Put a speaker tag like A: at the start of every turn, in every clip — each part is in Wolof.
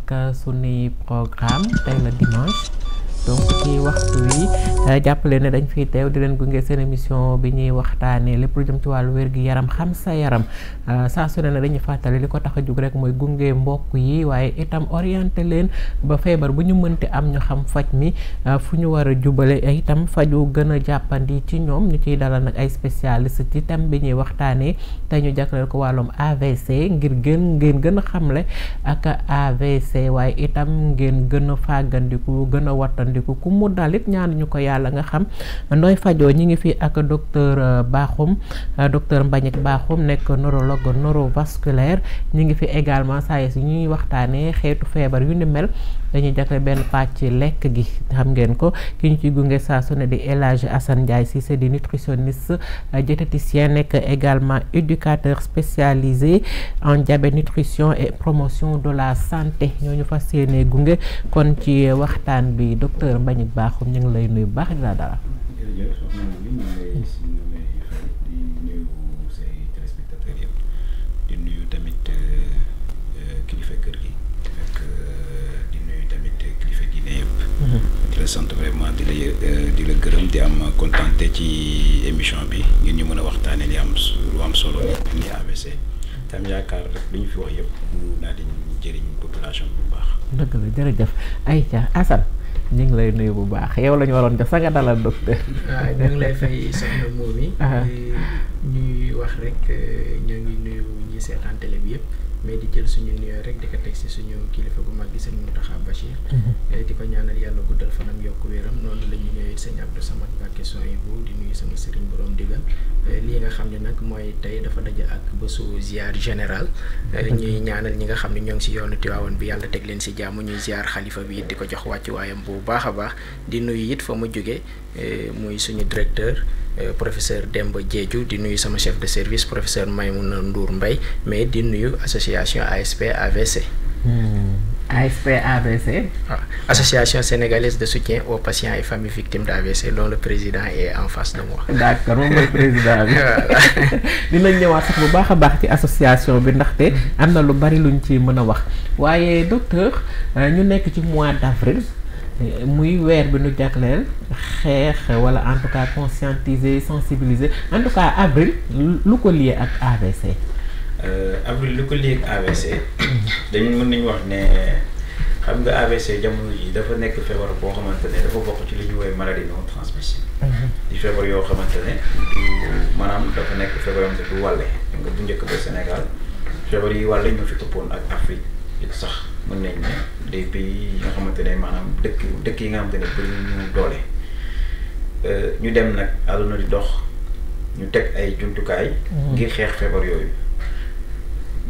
A: ak sunuy programme tey la dimanche donc ci waxtu wi jàppale ne dañ fiy teew di leen gunge seen émission bi ñuy waxtaanee lépp lu jëm ci wàllu wér-gi-yaram xam sa yaram saa su ne dañuy fàttali li ko tax a jug rek mooy gunge mbokk yi waaye itam orienté leen ba feebar bu ñu mënti am ñu xam faj mi fu ñu war a jubale itam faju gën a jàppandi ci ñoom ñu ciy dalal nag ay spécialiste ci thème bi ñuy waxtaanee te ñu jagleel ko wàllum AVC ngir ngeen gën a xamle ak AVC waaye itam ngeen gën a fàggandiku gën a wattandiku ku mu dalit ñaan ñu ko yàlla nga xam nooy fajoo ñi ngi fi ak docteur Bakhoum docteur Mbagnick Bakhoum nekk neurologue neurovasculaire ñi ngi fi également saa yi ñuy waxtaanee xeetu feebar yu ni mel dañuy jagle benn pàcc lekk gi xam ngeen ko ki ñu ciy gunge saa su ne di El Hadj Assane Ndiaye Cissé di nutritionniste diététicien nekk également éducateur spécialisé en diabète nutrition et promotion de la santé ñooñu fas yéene gunge kon ci waxtaan bi docteur Mbagnick Bakhoum ñu ngi lay nuyu baax di la dara.
B: jërëjëf soxna bi ñu ngi lay di nuyu say téléspectateurs yëpp di nuyu tamit kilifa kër gi ak di nuyu tamit kilifa diine yëpp. di la sant vraiment di la gërëm di am contenté ci émission bi ngir ñu mën a waxtaanee li am lu am solo ni AVC tam yaakaar rek li ñu fi wax yëpp mu daal di jëriñ population bu baax.
A: dëgg la jërëjëf Aïcha Assane ñu ngi lay nuyu bu baax yow la ñu waroon jox sa nga dalal docteur.
C: waaw ñu ngi lay fay soxna Momy. ñuy wax rek ñoo ngi nuyu ñi seetaan télé bi yëpp mais di jël suñu nuyoo rek di ko teg si suñu kilifa bu mag gi sëñ Mountakha Bachir. di ko ñaanal yàlla guddal fanam yokk wéram noonu la ñu ñëwee sëñ Abdou Samad Mbacké Souhaïbou di nuyu sama sëriñ borom digal lii nga xam ne nag mooy tey dafa daje ak bésu ziar général. ñuy ñaanal ñi nga xam ne ñoo ngi si yoonu Tivaouane bi yàlla teg leen si jàmm ñuy ziar xalifa bi it di ko jox wàccuwaayam bu baax a baax di nuyu it fa mu jógee muy suñu directeur. Professeur Demba Diédhiou di nuyu sama chef de service professeur Maymouna Ndour Mbaye mais di nuyu association ASP AVC.
A: ASP AVC.
C: Association sénégalaise de soutien aux patients et familles victimes d'AVC dont le président est en face de moi.
A: d'accord moom mooy président bi. dinañ ñëwaat sax bu baax a baax ci association bi ndaxte am na lu bari luñ ci mën a wax waaye docteur ñu nekk ci mois d'avril. muy weer bi nu jagleel xeex wala en tout cas conscientiser sensibiliser en tout cas avril lu ko lié ak AVC.
B: avril lu ko lié ak AVC dañu mën nañu wax ne xam nga AVC jamono ji dafa nekk feebar boo xamante ne dafa bokk ci li ñu woowee maladie non transmissible. di feebar yoo xamante ne maanaam dafa nekk feebar yoo xamante ne du wàlle nga bu njëkk ba Sénégal feebar yi wàlle ñoo fi ëppoon ak Afrique it sax. mën nañ ne des pays yi nga xamante ne maanaam dëkk yi nga xamante ne bëri ñu doole ñu dem nag àdduna di dox ñu teg ay jumtukaay ngir xeex feebar yooyu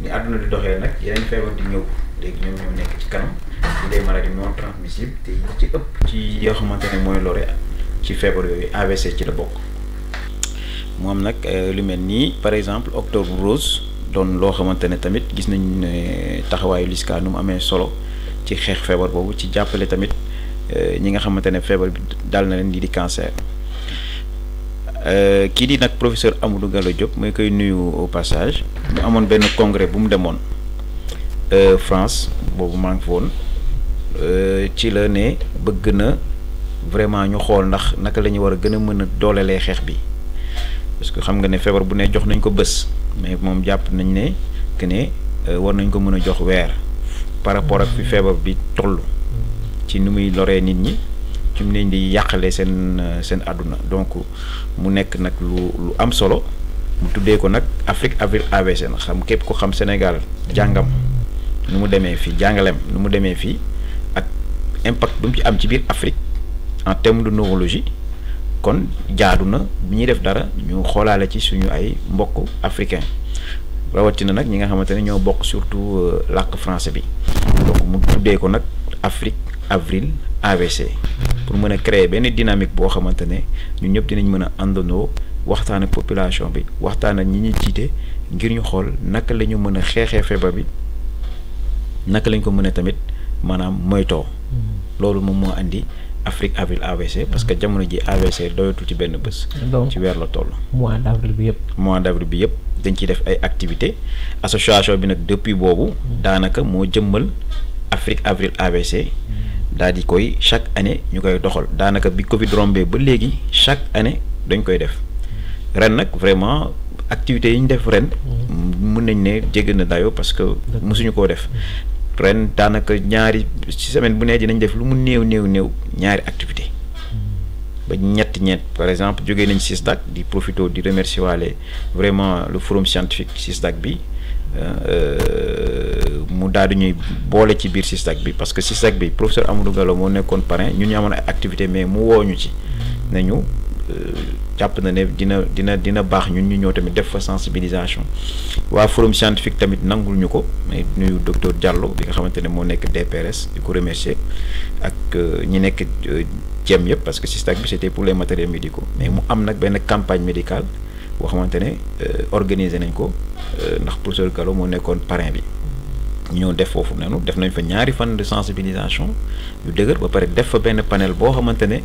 B: ni àdduna di doxee nag yeneen feebar di ñëw léegi ñoom ñoo nekk ci kanam ci des maladies non transmissibles te ci ëpp ci yoo xamante ne mooy lore ci feebar yooyu AVC ci la bokk moom nag lu mel nii par exemple octobre rose doon loo xamante ne tamit gis nañ ne taxawaayu LISCA nu mu amee solo ci xeex feebar boobu ci jàppale tamit ñi nga xamante ne feebar bi dal na leen di cancer kii di nag professeur Amadou Gallo Diop mooy koy nuyu au passage mu amoon benn congrès bu mu demoon France boobu maa ngi fa woon ci la ne bëgg na vraiment ñu xool ndax naka la ñu war a gën a mën a doolelee xeex bi parce que xam nga ne feebar bu ne jox nañ ko bés mais moom jàpp nañ ne que ne war nañ ko mën a jox weer par rapport ak fi feebar bi toll ci ni muy loree nit ñi ci mu leen di yàqalee seen àdduna donc mu nekk nag lu am solo mu tuddee ko nag Afrique avril AVC nag xam képp ko xam Sénégal jàngam nu mu demee fii jàngalem nu mu demee fii ak impact bu mu ci am ci biir Afrique en termes de neurologie kon jaadu na bu ñuy def dara ñu xoolaale ci suñu ay mbokk africain rawatina nag ñi nga xamante ne ñoo bokk surtout làkk français bi donc mu tuddee ko nag Afrique avril AVC pour mën a créer benn dynamique boo xamante ne ñun ñëpp dinañ mën a àndandoo waxtaan ak population bi waxtaan ak ñi ñuy jiite ngir ñu xool naka la ñu mën a xeexee feebar bi naka lañ ko mën a tamit maanaam moytoo loolu moom moo andi Afrique avril AVC parce que jamono ji AVC doyatul ci benn bés. ci weer la toll.
A: mois d'avril bi yëpp.
B: mois d'avril bi yëpp dañ ciy def ay activités association bi nag depuis boobu daanaka moo jëmmal Afrique Avril AVC daal di koy chaque année ñu koy doxal daanaka bi Covid rombé ba léegi chaque année dañ koy def ren nag vraiment activités yi ñu def ren mën nañ ne jégg na dayo parce que mësuñu koo def ren daanaka ñaari ci semaine bu ne dinañ def lu mu néew ñaari activité ba ñett par exemple jógee nañ CISDAC di profito di remercier waale vraiment le forum scientifique CISDAC bi mu daal di ñuy boole ci biir CISDAC bi parce que CISDAC bi professeur Amadou Gallo moo nekkoon parrain ñun ñu amoon ay activité mais mu wooñu ci nañu jàpp na ne dina baax ñun ñu ñëw tamit def fa sensibilisation waa forum scientifique tamit nangul ñu ko mais nuyu docteur Diallo bi nga xamante ne moo nekk DPRS di ko remercier ak ñi nekk jëm yëpp parce que CISDAC bi c'était pour les matériels médicaux mais mu am nag benn campagne médicale boo xamante ne organiser nañ ko ndax professeur Gallo moo nekkoon parrain bi ñoo def foofu noonu def nañ fa ñaari fan de sensibilisation yu dëgër ba pare def fa benn panel boo xamante ne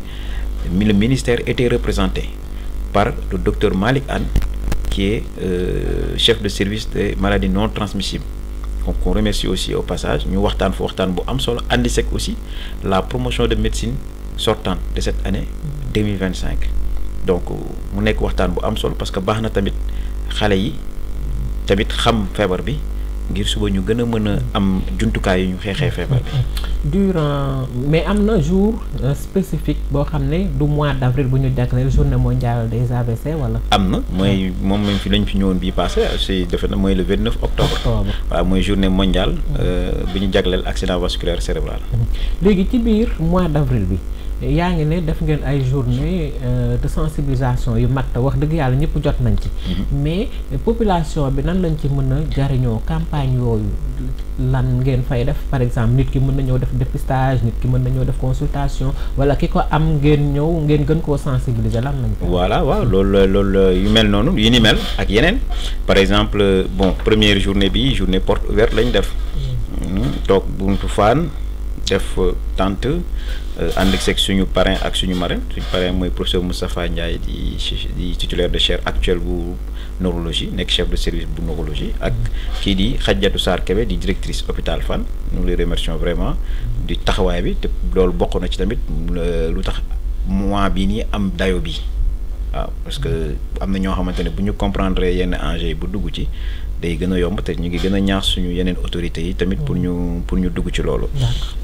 B: le ministère était représenté par le docteur Malick Anne qui est chef de service des maladies non transmissibles donc on remercie aussi au passage ñu waxtaan fa waxtaan bu am solo andi sek aussi la promotion de médecine sortante de cette année 2025 donc mu nekk waxtaan bu am solo parce que baax na tamit xale yi tamit xam feebar bi ngir suba ñu gën a mën a am jumtukaay yu ñu xeexee feebar bi.
A: durant mais am na jour spécifique boo xam ne du mois d'avril bu ñu jagleel journée mondiale des AVC wala. am na
B: mooy moom lañ fi ñëwoon bii passé si defe na mooy le 29 octobre. waaw mooy journée mondiale bi ñu jagleel accident vasculaire cérébral.
A: léegi ci biir mois d'avril bi. yaa ngi ne def ngeen ay journée de sensibilisation yu mag te wax dëgg yàlla ñëpp jot nañ ci mais population bi nan lañ ci mën a jariñoo campagne yooyu lan ngeen fay def par exemple nit ki mën na ñëw def dépistage nit ki mën na ñëw def consultation wala ki ko am ngeen ñëw ngeen gën koo sensibiliser lan lañ fay
B: voilà waaw loolu yu mel noonu yu ni mel ak yeneen par exemple bon première journée bi journée porte ouverte lañ def toog buntu Fann def tente ànd ak suñu parrain ak suñu marraine suñu parrain mooy professeur Moustapha Ndiaye di titulaire de chaire actuelle bu neurologie nekk chef de service bu neurologie ak kii di Khadijatou Sarr Kébé di directrice hôpital Fann nous les remercions vraiment di taxawaay bi te loolu bokk na ci tamit lu tax mois bii nii am dayo bi waaw parce que am na ñoo xamante ne bu ñu comprendre yenn enjeux yi bu dugg ci day gën a yomb te ñu ngi gën a ñaax suñu yeneen autorités yi tamit pour ñu dugg ci loolu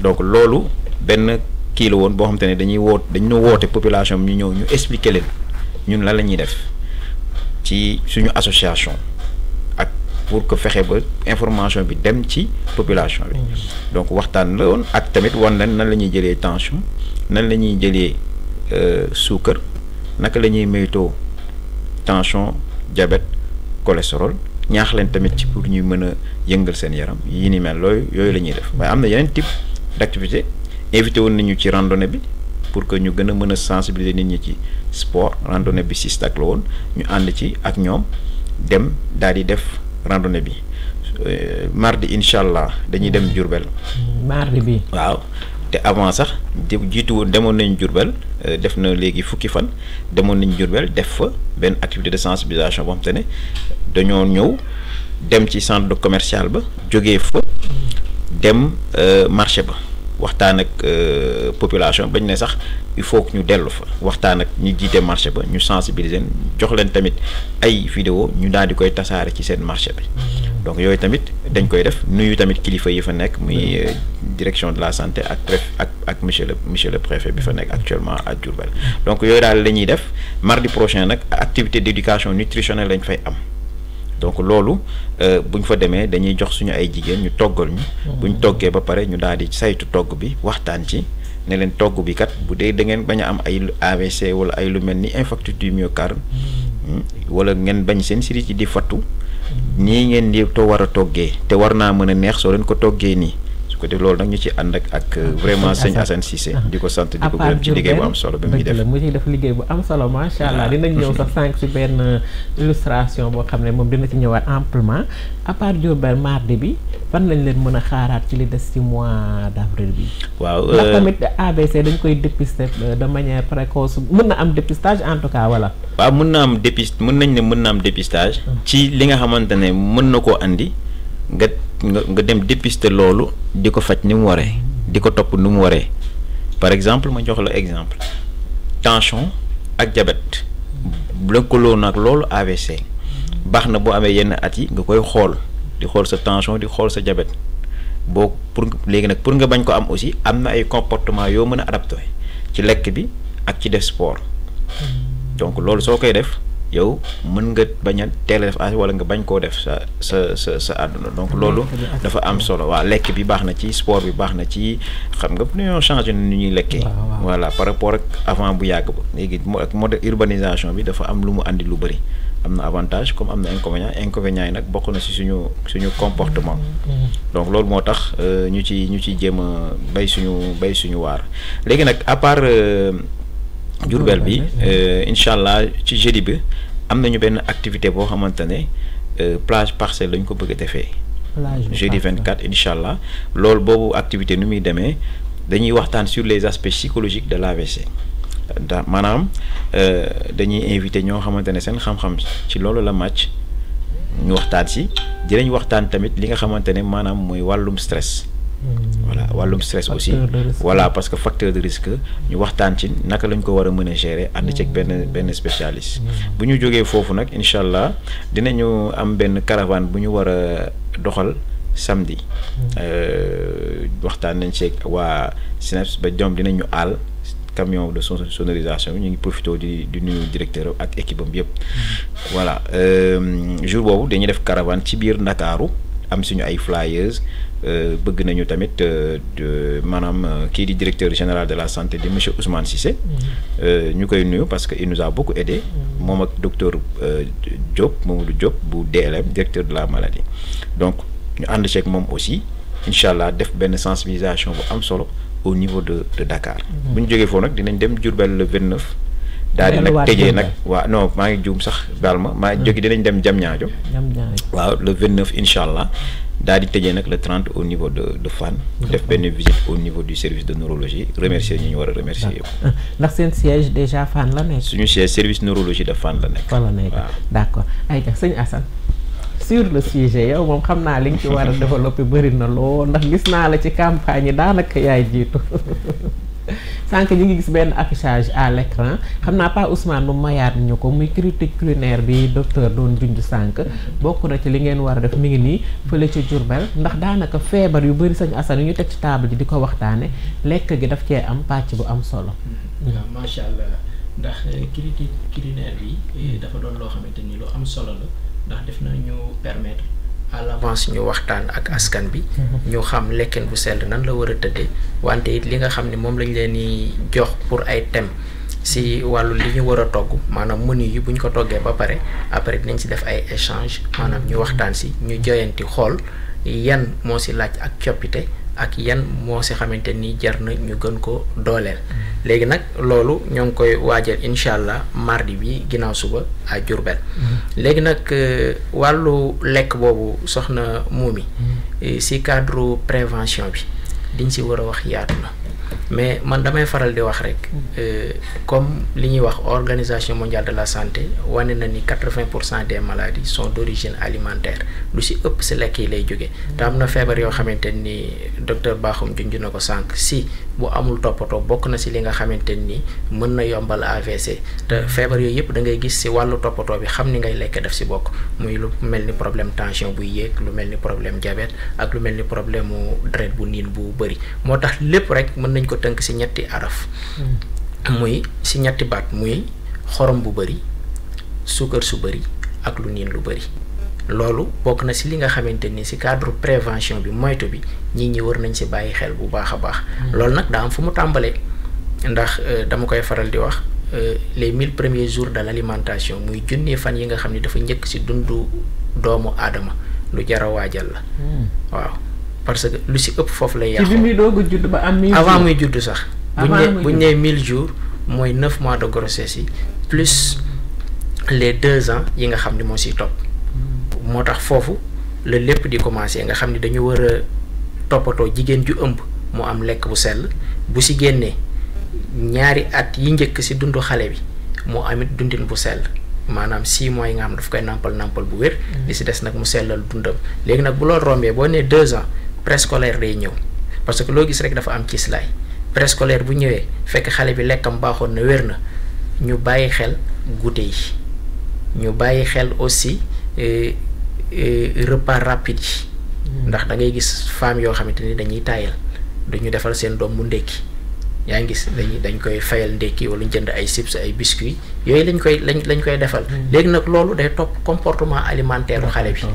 B: donc loolu benn kii la woon boo xamante ne dañu woote population bi ñu ñëw ñu expliquer leen ñun lan la ñuy def ci suñu association ak pour que fexe ba information bi dem ci population bi donc waxtaan la woon ak tamit wan leen nan la ñuy jëlee tension nan la ñuy jëlee suukar naka la ñuy moytoo tension diabète cholestérol ñaax leen tamit ci pour ñuy mën a yëngal seen yaram yi ni mel yooyu la ñuy def waaye am na yeneen type d'activité invité woon nañu ci randonnée bi pour que ñu gën a mën a sensibiliser nit ñi ci sport randonnée bi CISDAC la woon ñu ànd ci ak ñoom dem daal di def randonnée bi mardi incha allah dañuy dem Diourbel.
A: mardi bi
B: waaw te avant sax jiitu woon demoon nañu Diourbel def na léegi fukki fan demoon nañu Diourbel def fa benn activité de sensibilisation boo xam te ne dañoo ñëw dem ci centre de commercial ba jógee fa dem marché ba waxtaan ak population bañ ne sax il faut que ñu dellu fa waxtaan ak ñu jiite marché ba ñu sensibiliser jox leen tamit ay vidéo ñu daal di koy tasaare ci seen marché bi donc yooyu tamit dañ koy def nuyu tamit kilifa yi fa nekk muy direction de la santé ak monsieur le préfet bi fa nekk actuellement à Diourbel donc yooyu daal la ñuy def mardi prochain nag activité d'éducation nutritionnelle lañ fay am donc loolu buñ fa demee dañuy jox suñu ay jigéen ñu toggal ñu buñ toggee ba pare ñu daal di saytu togg bi waxtaan ci ne leen togg bi kat bu dee da ngeen bañ a am ay AVC wala ay lu mel ni infarctus du myocarde wala ngeen bañ seen siri ci di fattu nii ngeen di war a toggee te war naa mën a neex soo leen ko toggee nii su ko def loolu nag ñu ci ànd ak vraiment sëñ Assane Cissé di ko sant di ko gërëm ci liggéey bu am solo bi muy def
A: mu ciy def liggéey bu am solo macha allah dinañ ñëw sax sànq si benn illustration boo xam ne moom dina ci ñëwaat amplement à part Diourbel mardi bi fan lañ leen mën a xaaraat ci li des ci mois d'avril bi
B: waaw
A: ndax tamit ABC dañ koy dépister de manière précoce mën na am dépistage en tout cas wala
B: waaw mën na am dépistage ci li nga xamante ne mën na koo andi nga nga dem dépister loolu di ko faj ni mu waree di ko topp ni mu waree par exemple ma jox la exemple tension ak diabète lëkkaloo nag loolu AVC baax na boo amee yenn at yi nga koy xool di xool sa tension di xool sa diabète boo pour léegi nag pour nga bañ ko am aussi am na ay comportement yoo mën a adapté ci lekk bi ak ci def sport donc loolu soo koy def yow mën nga bañ a teel a def wala nga bañ koo def sa àdduna donc loolu dafa am solo waaw lekk bi baax na ci sport bi baax na ci xam nga dañoo changé nu ñuy lekkee voilà par rapport ak avant bu yàgg ba léegi ak mode urbanisation bi dafa am lu mu andi lu bëri am na avantage comme am na inconvénient yi nag bokk na si suñu comportement donc loolu moo tax ñu ci jéem a bay suñu waar léegi nag à part Diourbel bi incha allah ci jeudi bi am nañu benn activité boo xamante ne plage Parcelles lañ ko bëgg a defee jeudi 24 incha allah loolu boobu activité nu muy demee dañuy waxtaan sur les aspects psychologiques de l'AVC maanaam dañuy invité ñoo xamante ne seen xam-xam ci loolu la màcc ñu waxtaan si dinañ waxtaan tamit li nga xamante ne maanaam mooy wàllum stress voilà wàllum stress aussi voilà parce que facteur de risque ñu waxtaan ci naka lañ ko war a mën a gérer ànd ceeg benn spécialiste bu ñu jógee foofu nag incha allah dinañu am benn caravane bu ñu war a doxal samedi waxtaan nañ ceeg waa SNEIPS ba ñoom dinañu aal camion de sonorisation bi ñu ngi profité di nuyu directeur ak équipe am yëpp voilà jour boobu dañuy def caravane ci biir Ndakaaru am suñu ay flyers bëgg nañu tamit maanaam kii di directeur général de la santé di monsieur Ousmane Cissé ñu koy nuyu parce que il nous a beaucoup aidé moom ak docteur Mamadou Diop bu DLM directeur de la maladie donc ñu ànd ceeg moom aussi incha allah def benn sensibilisation bu am solo au niveau de Dakar bu ñu jógee foofu nag dinañ dem Diourbel le 29 daal di nag tëjee nag waaw non maa ngi juum sax baal maa jóge dinañ dem Diamniadio waaw le 29 incha allah daal di tëjee nag le 30 au niveau de Fann def benn visite au niveau du service de neurologie remercier ñu war a remercier yëpp
A: ndax seen siège déjà Fann la nekk
B: suñu siège service neurologie de Fann la nekk
A: waaw d'accord ay ja sëñ Assane sur le sujet yow moom xam naa li nga ci war a développer bëri na lool ndax gis naa la ci campagne yi daanaka yaay jiitu sànq ñu ngi gis benn affichage à l'écran xam naa pas Ousmane mu mayaat ñu ko muy critique culinaire bi docteur doon junj sànq bokk na ci li ngeen war a def mi ngi nii fële ci Diourbel ndax daanaka feebar yu bëri sañ Assane yu ñu teg ci table ji di ko waxtaane lekk gi daf cee am pàcc bu am solo.
C: waaw macha allah ndax critique culinaire bi dafa doon loo xamante ni lu am solo la ndax def na ñu permettre à l'avance ñu waxtaan ak askan bi ñu xam lekken bu sell nan la war a tëddee wante it li nga xam ne moom lañ leen di jox pour ay thème si wàllu li ñu war a togg maanaam menu yi bu ñu ko toggee ba pare après dinañ si def ay échange maanaam ñu waxtaan si ñu joyanti xool yan moo si laaj ak coppite ak yan moo si xamante ni jar na ñu gën ko dooleel léegi nag loolu ñoo ngi koy waajal incha allah mardi bi ginnaaw suba à Diourbel léegi nag wàllu lekk boobu soxna Momy si cadre prévention bi diñ si war a wax yaatu na mais man damay faral di wax rek comme li ñuy wax organisation mondiale de la santé wane na ni 80% des maladies sont d'origine alimentaire lu si ëpp si lekk yi lay jóge te am na feebar yoo xamante ni docteur Bakhoum junj na ko sànq si bu amul toppatoo bokk na si li nga xamante ni mën na yombal AVC te feebar yooyu yëpp da ngay gis si wàllu toppatoo bi xam ni ngay lekk def si bokk muy lu mel ni problème tension buy yéeg lu mel ni problème diabète ak lu mel ni problème mu deret bu niin bu bëri moo tax lépp rek mën nañ ko tënk si ñetti araf muy si ñetti baat muy xorom bu bëri suukar su bëri ak lu niin lu bëri loolu bokk na si li nga xamante ni si cadre prévention bi moytu bi nit ñi war nañ si bàyyi xel bu baax a baax loolu nag daa am fu mu tàmbalee ndax dama koy faral di wax les 1000 premiers jours de l'alimentation muy junni fan yi nga xam ne dafa njëkk si dundu doomu aadama lu jar a waajal la waaw parce que lu si ëpp foofu lay yàqu.
A: ci bi muy doog a judd ba am 1000 jours
C: avant muy judd sax. buñ nee 1000 jours mooy 9 mois de grossesse yi plus les 2 ans yi nga xam ne moo siy topp. moo tax foofu la lépp di commencer nga xam ne dañu war a toppatoo jigéen ju ëmb mu am lekk bu sell bu si génnee ñaari at yi njëkk si dundu xale bi mu amit dundin bu sell maanaam 6 mois yi nga xam daf koy nampal bu wér. li si des nag mu sellal dundam léegi nag bu loolu rombee boo nee 2 ans préscolaire day ñëw parce que loo gis rek dafa am cislaay préscolaire bu ñëwee fekk xale bi lekkam baaxoon na wér na ñu bàyyi xel goûter yi ñu bàyyi xel aussi repas rapide yi ndax da ngay gis femmes yoo xamante ni dañuy taayal duñu defal seen doom mu ndékki yaa ngi gis dañ koy fayal ndékki wala ñu jënd ay chips ay biscuits yooyu lañ koy defal léegi nag loolu day topp comportement alimentaire u xale bi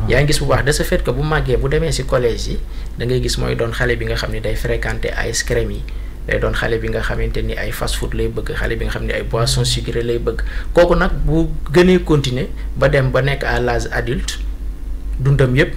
C: yaa ngi gis bu baax de ce fait que bu màggee bu demee ci collège yi da ngay gis mooy doon xale bi nga xam ne day fréquenter ice cream yi day doon xale bi nga xamante ni ay fast food lay bëgg xale bi nga xam ne ay boissons sucrées lay bëgg kooku nag bu gënee continuer ba dem ba nekk à l'âge adulte dundam yépp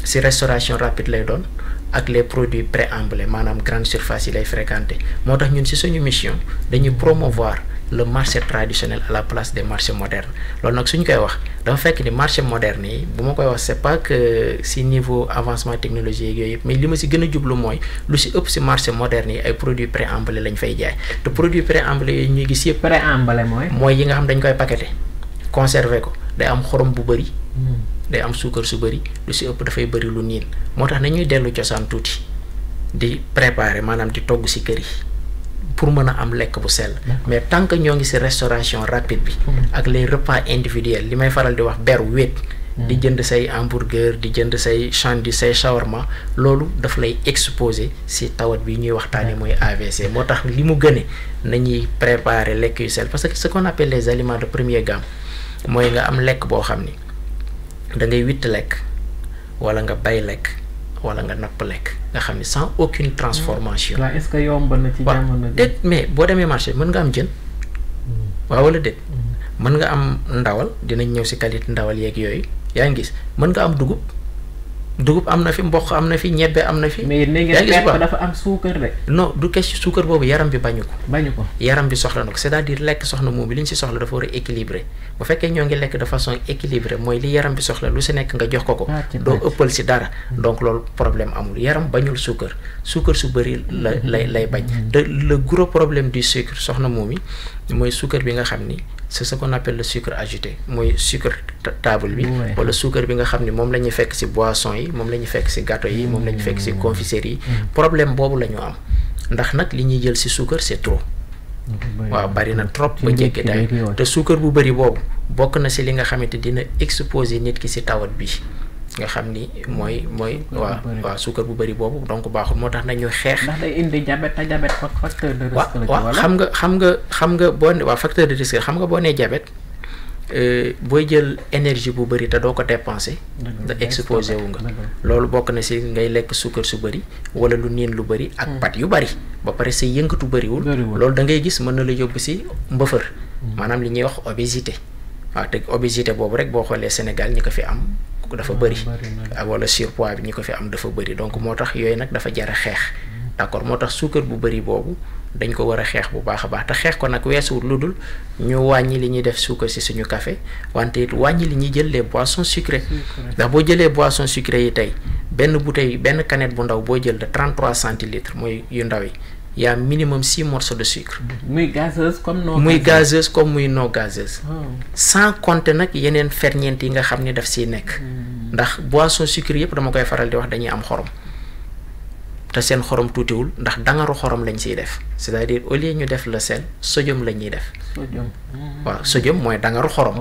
C: ci restauration rapide lay doon ak les produits préamblés maanaam grande surface yi lay fréquenter moo tax ñun ci suñu mission dañuy promouvoir le marché traditionnel à la place des marchés modernes loolu nag suñ koy wax dafa fekk ni marché moderne yi bu ma koy wax c'est pas que ci niveau avancement technologique yooyu yëpp mais li ma ci gën a jublu mooy lu ci ëpp ci marché moderne yi ay produits préamblés lañ fay jaay te produits préamblés yooyu ñuy gis yëpp.
A: préamblé mooy
C: yi nga xam dañ koy paqueté conserver ko day am xorom bu bari. day am suukar su bëri lu ci ëpp dafay bëri lu niin moo tax nañuy dellu cosaan tuuti di préparer maanaam di togg ci kër yi pour mën a am lekk bu sell mais tant que ñoo ngi ci restauration rapide bi ak les repas individuels li may faral di wax beru wéet di jënd say hamburger di jënd say sandwich say shawarma loolu daf lay exposer ci tawat bi ñuy waxtaanee mooy AVC moo tax li mu gëne nañuy préparer lekk yu sell parce que ce qu'on appelle les aliments de première gamme mooy nga am lekk boo xam ni da ngay witt lekk wala nga bay lekk wala nga napp lekk nga xam ni sans aucune transformation.
A: waaw est-ce que yomb na ci jamono
C: déet mais boo demee marché mën nga am jën. waaw wala déet. mën nga am ndawal dinañ ñëw ci qualité ndawal yeeg yooyu yaa ngi gis mën nga am dugub am na fi mboq am na fi ñebbe am na fi.
A: mais dafa am suukar rek.
C: non du question suukar boobu yaram bi bañu ko. yaram bi soxla na ko c'est-à-dire lekk soxna moom bi li ñu ci soxla dafa war a équilibré bu fekkee ñoo ngi lekk de façon équilibrée mooy li yaram bi soxla lu ci nekk nga jox ko. doo ëppal ci dara. donc loolu problème amul yaram bañul suukar su bëri lay bañ. te le gros problème du sucre soxna moom yi mooy suukar bi nga xam ni. c'est ce qu'on appelle le sucre ajouté mooy sucre table bi wala sucre bi nga xam ni moom la ñuy fekk ci boisson yi moom la ñuy fekk ci gâteau yi moom la ñuy fekk ci confiserie yi problème boobu la ñu am ndax nag li ñuy jël ci sucre c'est trop waaw bari na trop ba jéggi day te sucre bu bari boobu bokk na ci li nga xamante dina exposer nit ki ci tawat bi nga xam ni mooy waaw suukar bu bëri boobu donc baaxul moo tax nañu xeex.
A: ndax day indi diabète te diabète facteur de risque la.
C: waaw xam nga boo nee facteur de risque xam nga boo nee diabète booy jël énergie bu bëri te doo ko dépenser. da exposé wu nga. loolu bokk na ci ngay lekk suukar su bëri wala lu niin lu bëri. ak pat yu bëri ba pare sa yëngatu bëriwul. loolu da ngay gis mën na la yóbbu ci mbëfër. maanaam li ñuy wax obésité. waaw te obésité boobu rek boo xoolee Sénégal ñi ko fi am. dafa bëri wala surpoids bi ñi ko fi am dafa bëri donc moo tax yooyu nag dafa jar a xeex d'accord moo tax suukar bu bëri boobu dañ ko war a xeex bu baax a baax te xeex ko nag weesuwul lu dul ñu wàññi li ñuy def suukar ci suñu café wante it wàññi li ñuy jël les boissons sucrées ndax boo jëlee boissons sucrées yi tey benn bouteille benn canette bu ndaw boo jël de 33 centilitres mooy yu ndaw yi y a minimum 6 morceaux de sucre.
A: muy gazeuse comme
C: non gazeuse. sans compter nag yeneen ferñeent yi nga xam ni daf siy nekk. ndax boisson sucrée yëpp dama koy faral di wax dañuy am xorom. te seen xorom tuutiwul ndax dangaru xorom lañ siy def c'est-à-dire au lieu ñu def le sel sodium la ñuy def. waaw sodium mooy dangaru xorom.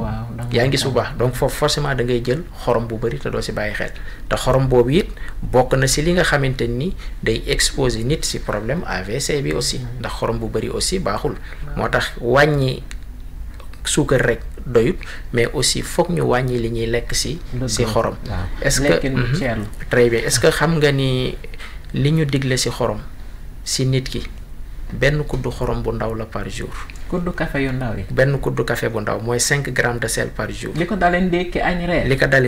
C: yaa ngi gis bu baax donc foofu forcément da ngay jël xorom bu bëri te doo si bàyyi xel te xorom boobu it bokk na si li nga xamante ni day exposer nit si problème AVC bi aussi ndax xorom bu bëri aussi baaxul moo tax wàññi suukar rek doyut mais aussi foog ñu wàññi li ñuy lekk si xorom. est-ce que très bien est-ce que xam nga ni li ñu digle ci xorom ci nit ki benn kuddu xorom bu ndaw la par jour.
A: kuddu café yu ndaw yi.
C: benn kuddu café bu ndaw mooy 5 grammes de sel par jour.
A: li ko dalee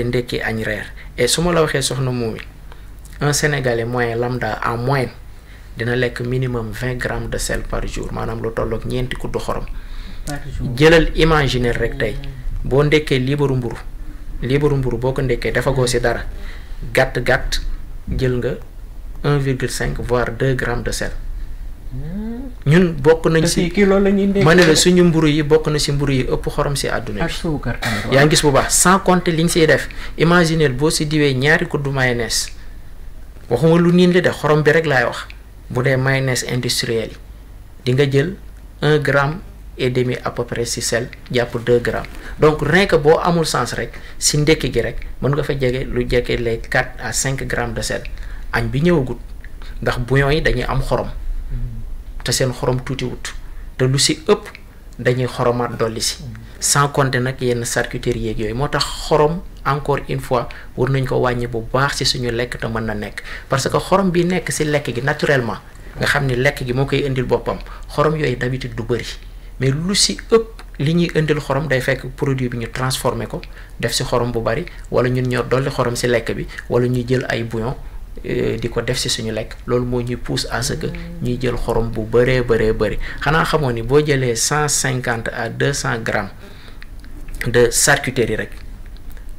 A: ndekki añ reer.
C: et su ma la waxee soxna Momy un Sénégalais moyen lambda en moyenne dina lekk minimum 20 grammes de sel par jour maanaam lu tollook ñeenti kuddu xorom. jëlal imaginer rek tey boo ndekkee liibaru mburu boo ko ndekkee defagoo ci dara gàtt jël nga. 1,5 voire 2 grammes de sel ñun bokk nañ si
A: kilo la ñuy ndékkee
C: ma ne la suñu mburu yi bokk na si mburu yi ëpp xorom si àdduna
A: ak
C: bi
A: suukar tamit
C: yaa ngi gis bu baax sans compter liñ siy def imaginez boo si diwee ñaari kuddu mayonnaise waxuma lu niin li de xorom bi rek laay wax bu dee mayonnaise industrielle yi di nga jël 1,5 gramme à peu près si sel jàpp 2 grammes donc rien que boo amul sens rek si ndekki gi rek mën nga fa jege lu jege les 4 à 5 grammes de sel añ bi ñëwagut ndax bouillon yi dañuy am xorom te seen xorom tuuti wut te lu si ëpp dañuy xoromaat dolli si sans compter nag yenn charcuterie yeeg yooyu moo tax xorom encore une fois war nañ ko wàññi bu baax si suñu lekk te mën na nekk parce que xorom bi nekk si lekk gi naturellement nga xam ni lekk gi moo koy indil boppam xorom yooyu d'habitude du bëri mais lu si ëpp li ñuy indil xorom day fekk produit bi ñu transformé ko def si xorom bu bari wala ñun ñoo dolli xorom si lekk bi wala ñuy jël ay bouillon di ko def si suñu lekk loolu moo ñuy pousse à ce que ñuy jël xorom bu bëree bëri xanaa xamoon ni boo jëlee 150 à 200 grammes de charcuterie rek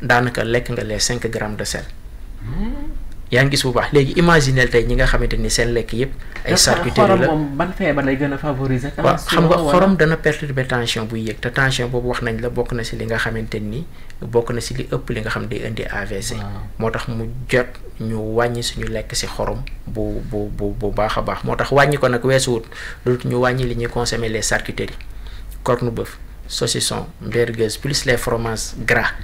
C: daanaka lekk nga les 5 grammes de sel yaa ngi gis bu baax léegi imaginer tey ñi nga xamante ni seen lekk yëpp ay charcuterie la
A: moom ban feebar lay gën a favoriser
C: waaw xam nga xorom dana perturber tension buy yëg te tension boobu wax nañ la bokk na si li nga xamante ni bokk na si li ëpp li nga xam day indi AVC moo tax mu jot ñu wàññi suñu lekk si xorom bu baax a baax moo tax wàññi ko nag weesuwut lu ñu wàññi li ñuy consommer les charcuteries corned-beef saucisson merguez plus les fromages gras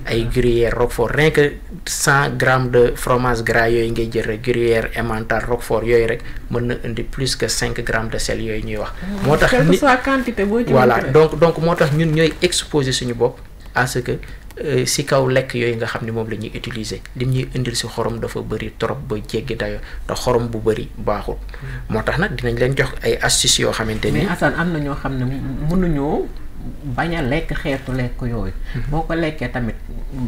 C: ay gruyère roquefort rien que 100 grammes de fromage gras yooyu ngay jël rek gruyère emmental roquefort yooyu rek mën na indi plus que 5 grammes de sel yooyu ñuy wax moo tax
A: ni quantité boo ci
C: voilà donc moo tax ñun ñooy exposer suñu bopp à ce que si kaw lekk yooyu nga xam ne moom la ñuy utiliser lim ñuy indil si xorom dafa bëri trop ba jéggi dayo te xorom bu bëri baaxul moo tax nag dinañ leen jox ay astuces yoo xamante ni
A: mais Assane am na ñoo xam ne mënuñoo bañ a lekk xeetu lekk yooyu boo ko lekkee tamit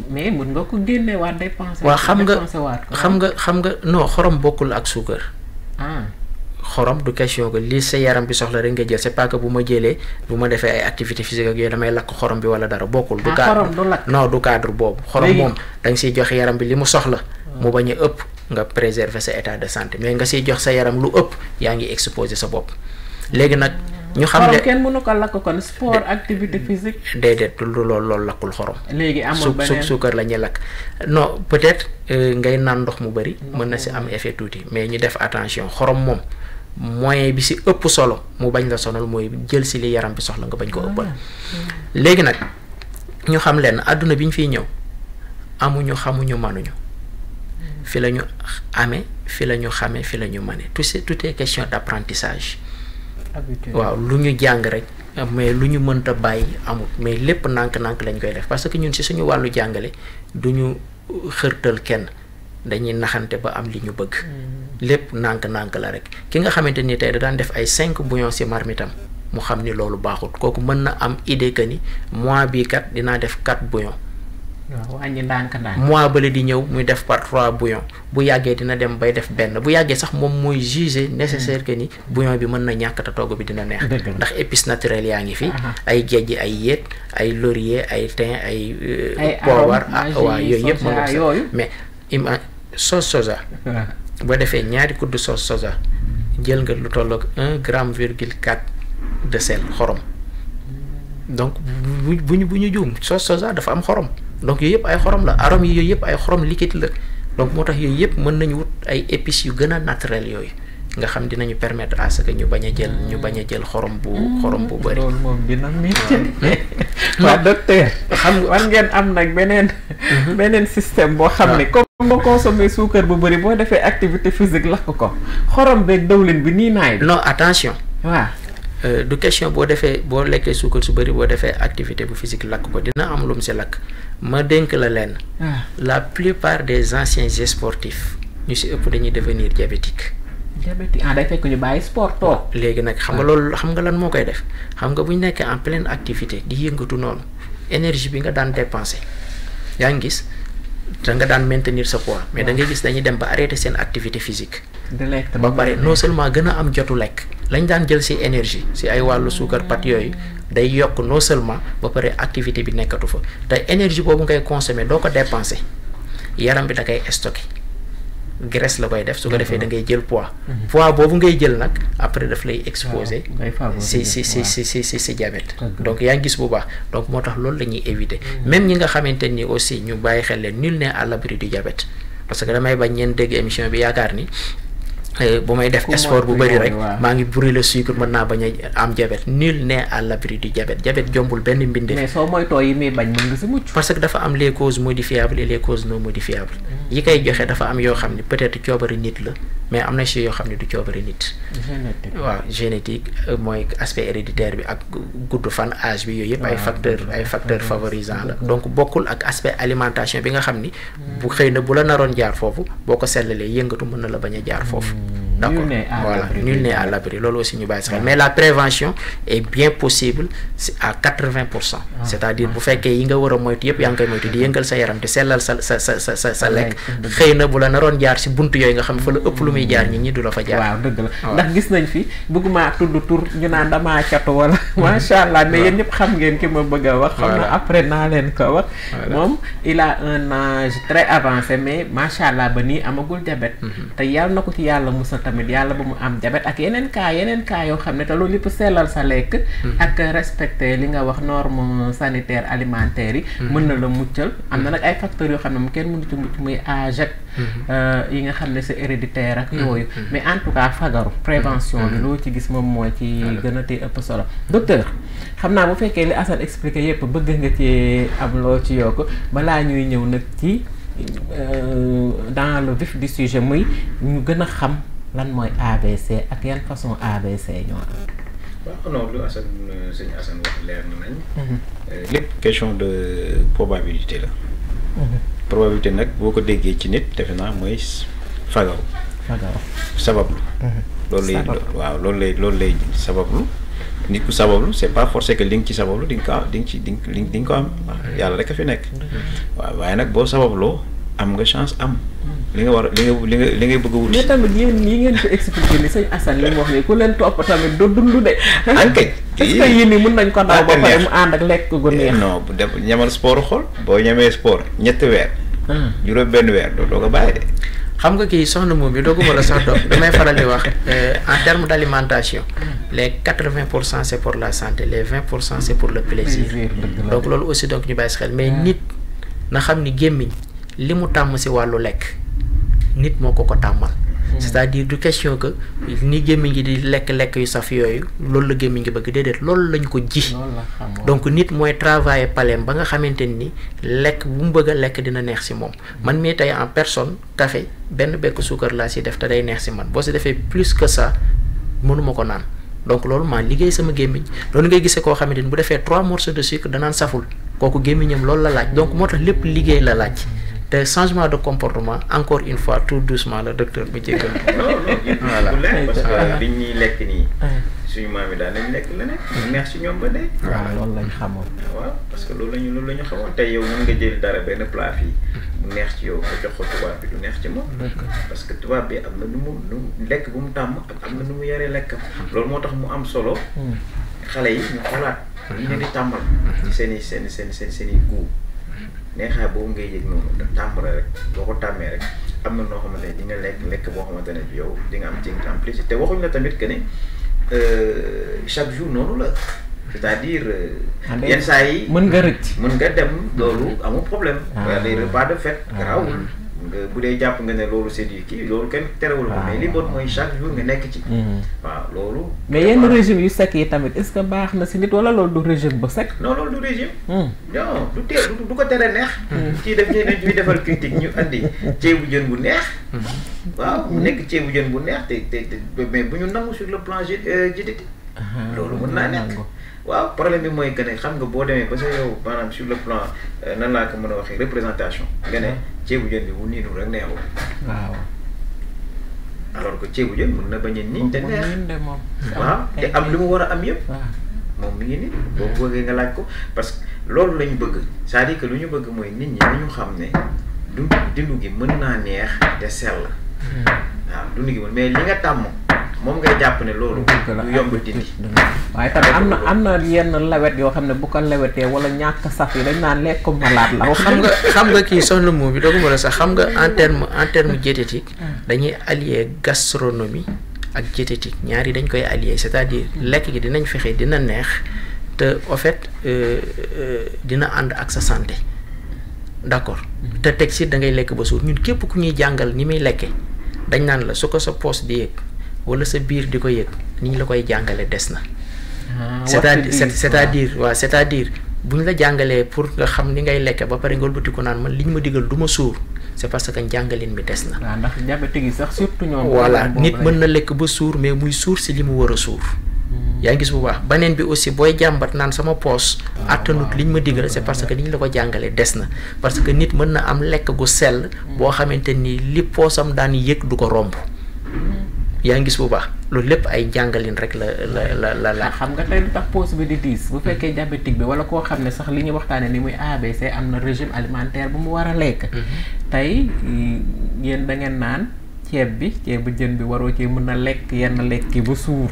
A: mais mën nga ko génneewaat dépenser
C: waaw xam nga non xorom bokkul ak suukar xorom du question que lii sa yaram bi soxla rek nga jël c'est pas que bu ma defee ay activité physique ak yooyu damay lakk xorom bi wala dara bokkul du cadre non du cadre boobu xorom moom da nga siy jox yaram bi li mu soxla mu bañ a ëpp nga préserver sa état de santé mais nga siy jox sa yaram lu ëpp yaa ngi exposer sa bopp léegi nag ñu xam ne
A: kenn mënu ko lakk kon sport activité physique
C: déedéet loolu lakkul xorom
A: léegi amul beneen
C: suukar la ñuy lakk non peut-être ngay naan ndox mu bëri mën na si am effet tuuti mais ñu def attention xorom moom moyen bi si ëpp solo mu bañ la sonal mooy jël si li yaram bi soxla nga bañ ko ëppal léegi nag ñu xam leen àdduna bi ñu fiy ñëw amuñu xamuñu manuñu fi la ñu amee fi la ñu xamee fi la ñu mane tout est question d'apprentissage waaw lu ñu jàng rek mais lu ñu mënta bàyyi amul mais lépp nànk-nànk lañ koy def parce que ñun si suñu wàllu jàngale du ñu xërtal kenn dañuy naxante ba am li ñu bëgg lépp nànk-nànk la rek ki nga xamante ni tey da daan def ay 5 bouillons si marmitam mu xam ni loolu baaxul kooku mën na am idée que ni mois bii kat dinaa def 4 bouillons
A: waaw wàññi ndànk-ndànk
C: mois bële di ñëw muy def par 3 bouillons bu yàggee dina dem bay def benn bu yàggee sax moom mooy juger nécessaire que ni bouillon bi mën na ñàkk te togg bi dina neex ndax épices naturelles yaa ngi fi ay géej ay yéet ay laurier ay thym ay poobar waaw yooyu yëpp mën nga mais sauce soja boo defee ñaari kuddu sauce soja jël nga lu tolloog 1,4 gramme de sel xorom donc bu ñu juum sauce soja dafa am xorom donc yooyu yëpp ay xorom la arôme yi yooyu yëpp ay xorom liquide la donc moo tax yooyu yëpp mën nañu wut ay épices yu gën a naturel yooyu nga xam dinañu permettre à ce que ñu bañ a jël xorom bu bëri.
A: loolu moom dina métti. waaw docteur. xam nga war ngeen am nag beneen système boo xam ne comme nga consommer suukar bu bëri boo defee activité physique lakk ko xorom beeg dawlin bi nii naay.
C: non attention.
A: waaw.
C: du question boo lekkee suukar su bëri boo defee activité bu physique lakk ko dina am lu mu si lakk ma dénk la leen. la plupart des anciens sportifs ñu si ëpp dañuy devenir diabétique.
A: day fekk ñu bàyyi sport toog.
C: léegi nag xam nga loolu xam nga lan moo koy def xam nga bu ñu nekkee en pleine activité di yëngatu noonu énergie bi nga daan dépenser yaa ngi gis da nga daan maintenir sa poids mais da ngay gis dañuy dem ba arrêter seen activité physique. ba pare non seulement gën a am jotu lekk lañ daan jël ci énergie ci ay wàllu suukar pat yooyu day yokk non seulement ba pare activité bi nekkatu fa te énergie boobu ngay consommer doo ko dépenser yaram bi da koy stocké graisse la koy def su ko defee da ngay jël poids poids boobu ngay jël nag après daf lay exposer si diabète donc yaa ngi gis bu baax donc moo tax loolu la ñuy éviter même ñi nga xamante ni aussi ñu bàyyi xel leen nul n'est à l'abri du diabète parce que damay bañ ñeen dégg émission bi yaakaar ni bu may def sport bu bëri rek maa ngi brûler le sucre mën naa bañ a am diabète nul n'est à l'abri du diabète diabète jombul benn mbindeef.
A: mais soo moytoo yi muy bañ mën nga si mucc.
C: parce que dafa am les causes modifiables et les causes non modifiables yi koy joxe dafa am yoo xam ne peut-être coobari nit la mais am na si yoo xam ne du coobari nit.
A: génétique
C: waaw génétique mooy aspect héréditaire bi ak gudd fan âge bi yooyu yëpp ay facteurs favorisants la donc bokkul ak aspect alimentation bi nga xam ni bu xëy na bu la naroon jaar foofu boo ko seetlalee yëngatu mën na la bañ a jaar foofu. D'accord. Voilà, nul n'est à l'abri. Loolu aussi ñu bàyyi si xel mais la prévention est bien possible à 80%. c'est-à-dire bu fekkee yi nga war a moytu yëpp yaa ngi koy moytu di yëngal sa yaram te sellal sa lekk xëy na bu la naroon jaar si buntu yooyu nga xam fa la ëpp lu muy jaar nit ñi du la fa jaar.
A: waaw dëgg la ndax gis nañ fi bëgguma tudd tur ñu naan damaa catu wala macha allah mais yéen ñëpp xam ngeen ki ma bëgg a wax. xam na après naa leen ko wax. moom il a un âge très avancé mais macha allah ba nii amagul diabète. te yàlla na ko ci yàlla musal tamit yàlla ba mu am diabète ak yeneen cas yoo xam ne te loolu lépp sellal sa lekk ak respecter li nga wax norme sanitaire alimentaire yi mën na la muccal am na nag ay facteurs yoo xam ne mu kenn mënu ci mucc muy âge ak yi nga xam ne c'est héréditaire ak yooyu mais en tout cas fagaru prévention bi loo ci gis moom moo ci gën a tee ëpp solo docteur xam naa bu fekkee li Assane expliqué yëpp bëgg nga ci am loo ci yokk balaa ñuy ñëw nag ci dans le vif du sujet muy ñu gën a xam lan mooy ABC ak yan façon ABC ñoo am.
B: waaw non lu sëñ Assane wax leer na nañ. lépp question de probabilité la. probabilité nag boo ko déggee ci nit defe naa mooy fagaru. sabablu. loolu lay sabablu. nit ku sabablu c'est pas forcé que li nga ci sabablu di nga ko am yàlla rek a fi nekk. waaw waaye nag boo sababloo am nga chance am. li nga war li ngay bëgg a wut.
A: mais tamit yéen yi ngeen ko expliqué ni sëñ Assane li mu wax nii ku leen topp tamit doo dund de.
B: enquête
A: est-ce que yéen ñi mën nañ ko daw ba pare mu ànd ak lekk gu neex.
B: non bu def ñamal sport xool boo ñamee sport ñetti weer. juróom benn weer doo ko bàyyi de.
C: xam nga kii soxna moom bi dooguma la sax doog damay faral di wax en termes d'alimentation les 80% c'est pour la santé les 20% c'est pour le plaisir. donc loolu aussi donc ñu bàyyi si xel mais nit na xam ni gémmiñ li mu tàmm si wàllu lekk nit moo ko tàmmal. c'est-à-dire du question que ni gémmiñ gi di lekk yu saf yooyu loolu la gémmiñ gi bëgg déedéet loolu lañ ko ji. donc nit mooy travailler paleem ba nga xamante ni lekk bu mu bëgg a lekk dina neex si moom. man mii tey en personne café benn bekk suukar laa si def te day neex si man boo si defee plus que ça mënuma ko naan donc loolu maa liggéey sama gémmiñ loolu ngay gisee koo xamante ni bu defee 3 morceaux de sucre danaan saful kooku gémmiñam loolu la laaj donc moo tax lépp liggéey la laaj. te changement de comportement encore une fois tout doucement le docteur bi jéggal.
B: voilà parce que liñ ñuy lekk nii. suñu maam yi daan nañ lekk leneen. neex si ñoom ba dee.
A: waaw loolu lañ xamoon.
B: waaw parce que loolu la ñu xamoon tey yow mën nga jël dara benn plat fii mu neex ci yow nga jox ko tubaab bi du neex ci moom. parce que tubaab bi am na nu mu lekk bu mu tàmm ak am na nu mu yaree lekkam. loolu moo tax mu am solo. xale yi ñu xoolaat. ñu leen di tàmmal. ci seen i goût. neexaay boobu ngay yëg noonu da tàmbale rek boo ko tàmmee rek am na noo xamante ne di nga lekk boo xamante ne yow di nga am ci en plus te waxuñ la tamit que ne chaque jour noonu la c'est-à-dire yenn saa yi
A: mën nga rëcc
B: mën nga dem loolu amul problème les repas de fête garaawul nga bu dee jàpp nga ne loolu c'est du kii loolu kenn terewul ko mais li bon mooy chaque jour nga nekk ci waaw loolu
A: mais yenn régime yu sec yi tamit est-ce que baax na si nit wala loolu du régime bu sec
B: non loolu du régime non du ko tere neex kii def ñuy defal critique ñu andi ceebu jën bu neex waaw mu nekk ceebu jën bu neex te mais bu ñu nangu sur le plan diététique loolu mën naa nekk waaw problème bi mooy que ne xam nga boo demee ba sa yow maanaam sur le plan nan laa ko mën a waxee représentation nga ne ceebu jën bi bu niinu rek neexul
A: waaw
B: alors que ceebu jën mën na bañ a niin te neex waaw te am li mu war a am yëpp moom mi ngi nii boo bëggee nga laaj ko parce que loolu la ñu bëgg c'est-à-dire que lu ñu bëgg mooy nit ñi dañu xam ne dundu gi mën naa neex te sell waaw dundu gi mën mais li nga tàmm moom ngay jàpp ne loolu du yomb dindi.
A: waaye tamit am na yenn lawet yoo xam ne bu ko lawetee wala ñàkk saf yi dañ naan lekk malade la.
C: xam nga kii soxna moom bi dooguma la sax xam nga en terme diététique dañuy allier gastronomie ak diététique ñaari dañ koy allier c'est-à-dire lekk gi dinañ fexe dina neex te en fait dina ànd ak sa santé d'accord te teg si da ngay lekk ba suur ñun képp ku ñuy jàngal ni muy lekke dañ naan la su ko sa poos di yëg wala sa biir di ko yëg ni ñu la koy jàngale des na. c'est-à-dire bu ñu la jàngalee pour nga xam ni ngay lekke ba pare nga wëlbatiku naan man li ñu ma digal du ma suur c'est parce que njàngalin bi des na.
A: waaw ndax diabétique yi sax surtout ñoom.
C: voilà nit mën na lekk ba suur mais muy suur si li mu war a suur. yaa ngi gis bu baax beneen bi aussi booy jàmbat naan sama poos attanut liñ ma digal c'est parce que liñ la ko jàngalee des na parce que nit mën na am lekk gu sell boo xamante ni li poosam daan yëg du ko romb. yaa ngi gis bu baax loolu lépp ay jàngalin rek la.
A: xam nga tey lu tax poos bi di diis bu fekkee diabétique bi wala koo xam ne sax li ñuy waxtaanee ni muy ABC am na régime alimentaire bu mu war a lekk. tey yéen da ngeen naan. ceebu jën bi waroo ci mën a lekk yenn lekk bu suur